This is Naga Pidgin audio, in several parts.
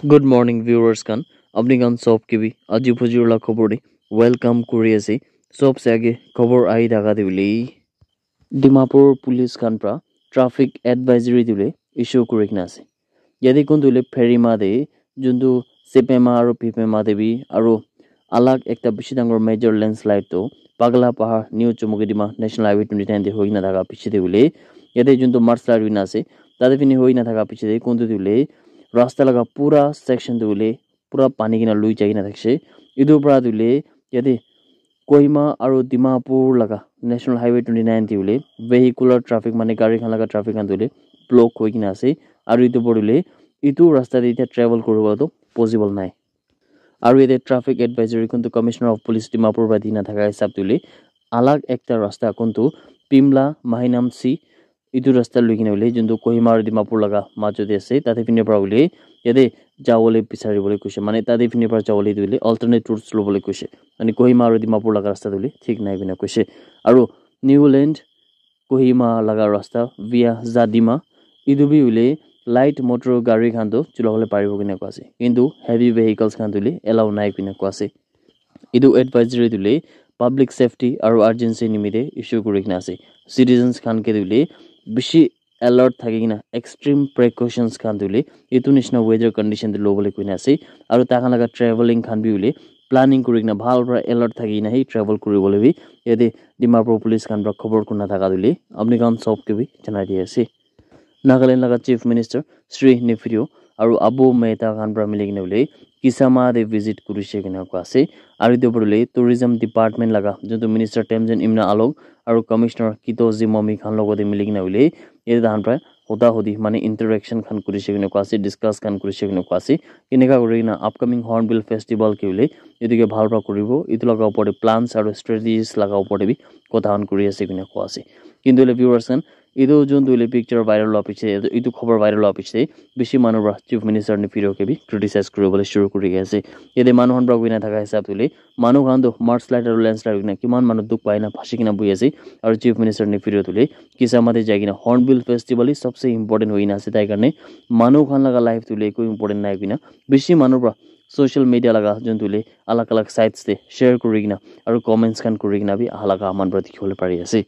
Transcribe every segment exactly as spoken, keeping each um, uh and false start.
Good morning viewers khan. Apni khan sob ke bi aji phujur la khobor de welcome kuri ase. Sob se age khobor ahi thaka de hoile Dimapur police khan pra traffic advisory de hoile issue kuri kena ase. Yate kun tu hoile Pherima de juntu Sepema aru Pipema de bi aru alag ekta bishi dangor major landslide tu Pagla Pahar New Chumukidima National Highway twenty nine de hoi na thaka piche de hoile yate juntu mudslide hoi na ase tate fini hoi na thaka piche de kun tu hoile rasta laga pura section tu hoile pura pani kena lui jai kena thakishe. Etu pra tu hoile yate Kohima aru Dimapur laga National Highway twenty nine te hoile vehicular traffic mane gari khan laga traffic khan tu hoile block hoi kena ase aru etu por hoile etu rasta te itya travel kuribo tu possible nai. Aru yate traffic advisory kuntu Commissioner of Police Dimapur para dina thaka hisab tu hoile alag ekta rasta kuntu Pimla Mahinam C etu rasta lui kena hoile juntu Kohima aru Dimapur laga majo te ase tate phine para hoile yate jawole bisari bole koishe mane tate phine para jawole tu hoile alternate routes lobole koishe mane Kohima aru Dimapur laga rasta tu hoile thik nai koina koishe aru New Land Kohima laga rasta via Zadima etu bi hoile light motor gari khan tu chulabole paribo koina koa ase kintu heavy vehicles khan tu hoile allow nai koina koa ase. Etu advisory tu hoile public safety aru urgency nimite issue kuri kena ase. Citizens khan ke tu hoile bishi alert thaki kena extreme precautions khan tu hoile etu nishina weather condition tu lobole koina ase aru tai khan laga travelling khan bi hoile planning kuri kena bhal para alert thaki kena he travel kuribole bi yate Dimapur police khan para khobor kurina thaka tu hoile apni khan sob ke bi janai di ase. Nagaland laga Chief Minister Shri Neiphiu aru Abu Mehta khan para mili kena hoile Kisama te visit kurishe koina koa ase aru etu opor hoile Tourism Department laga juntu Minister Temjen Imna Along aru Commissioner Kito Zimomi khan logote mili kena hoile yate tahan para huda hudi mane interaction khan kurishe koina koa ase discuss khan kurishe koina koa ase kenika kuri kena upcoming Hornbill Festival ke hoile etu ke bhal para kuribo etu laga opor te plans aru strategies laga opor te bi kotha khan kuri ase koina koa ase kintu hoile viewers khan etu juntu hoile picture viral hua piche etu khobor viral hua piche bishi manu para Chief Minister Neiphiu ke bi criticize kuribole shuru kuri ase yate manu khan para koina thaka hisab tu hoile manu khan tu mudslide aru landslide hoikena kiman manu dukh pai na phashi kena buhi ase aru Chief Minister Neiphiu tu hoile Kisama te jai kena Hornbill Festival hi sabse important hoikena ase tai karne manu khan laga life tu hoile eku important nai koina bishi manu para social media laga juntu hoile alag alag sites te share kuri kena aru comments khan kuri kena bi aha laga aman para dikhibole pari ase.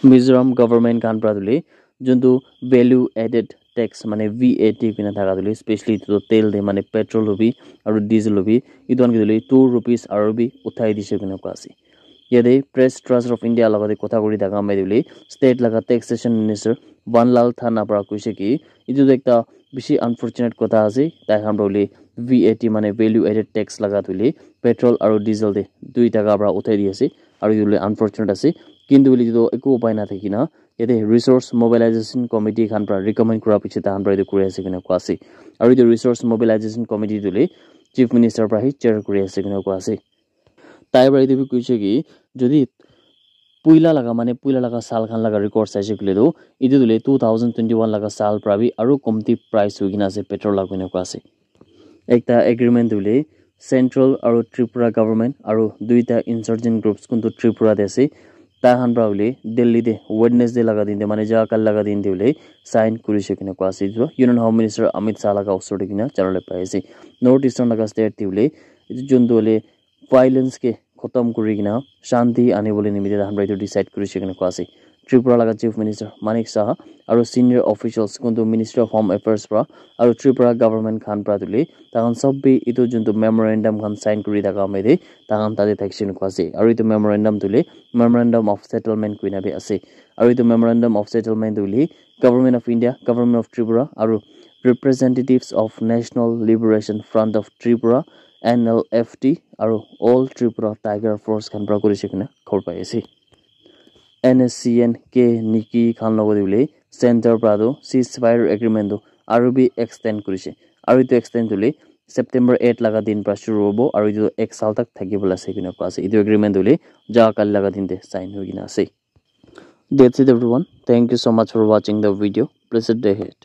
Mizoram government khan para tu hoile juntu value added tax mane V A T koina thaka tu hoile specially etu tu tel te mane petrol hobi aru diesel hobi etu khan ke tu hoile two rupees aru bi uthai dise koina koa ase. Yate Press Trust of India logote kotha kuri thaka amai tu hoile state laga taxation minister Banlal Thana para koise ki etu tu ekta bishi unfortunate kotha ase tai khan para hoile V A T mane value added tax laga tu hoile petrol aru diesel te dui taka para uthai di ase aru etu hoile unfortunate ase kintu hoile etu tu eku upai na thaki na yate resource mobilization committee khan para recommend kura piche tahan para etu kuri ase koina koa ase aru etu resource mobilization committee tu hoile chief minister para hi chair kuri ase koina koa ase tai para etu bi koise ki jodi puila laga mane puila laga saal khan laga record saise koile tu etu tu hoile two thousand twenty one laga saal para bi aru komti price hoi kena ase petrol laga koina koa ase ekta agreement tu hoile central aru Tripura government aru duita insurgent groups kuntu Tripura te ase tai khan para hoile Delhi te Wednesday laga din te mane ja kali laga din te hoile sign kurise koina koa ase etu Union Home Minister Amit Shah laga usor te koina jana laga pai ase North Eastern laga state te hoile etu juntu hoile violence ke khotom kuri kena shanti ani bole nimite tahan para etu decide kurise koina koa ase Tripura laga chief minister Manik Saha aru senior officials kuntu Ministry of Home Affairs para aru Tripura government khan para tu hoile tahan sob bi etu juntu memorandum khan sign kuri thaka amai te tahan tate thakise koina koa ase aru etu memorandum tu hoile memorandum of settlement koina bi ase aru etu memorandum of settlement tu hoile Government of India, Government of Tripura aru representatives of National Liberation Front of Tripura N L F T aru All Tripura Tiger Force khan para kurise koina khobor pai ase. N S C N K Niki khan logot te hoile center para tu ceasefire agreement tu aru bi extend kurise aru etu extend tu hoile September eight laga din para shuru hobo aru etu ek saal tak thaki bole ase koina koa ase etu agreement tu hoile ja kali laga din te sign hoi kena ase. That's it everyone. Thank you so much for watching the video. Blessed day ahead.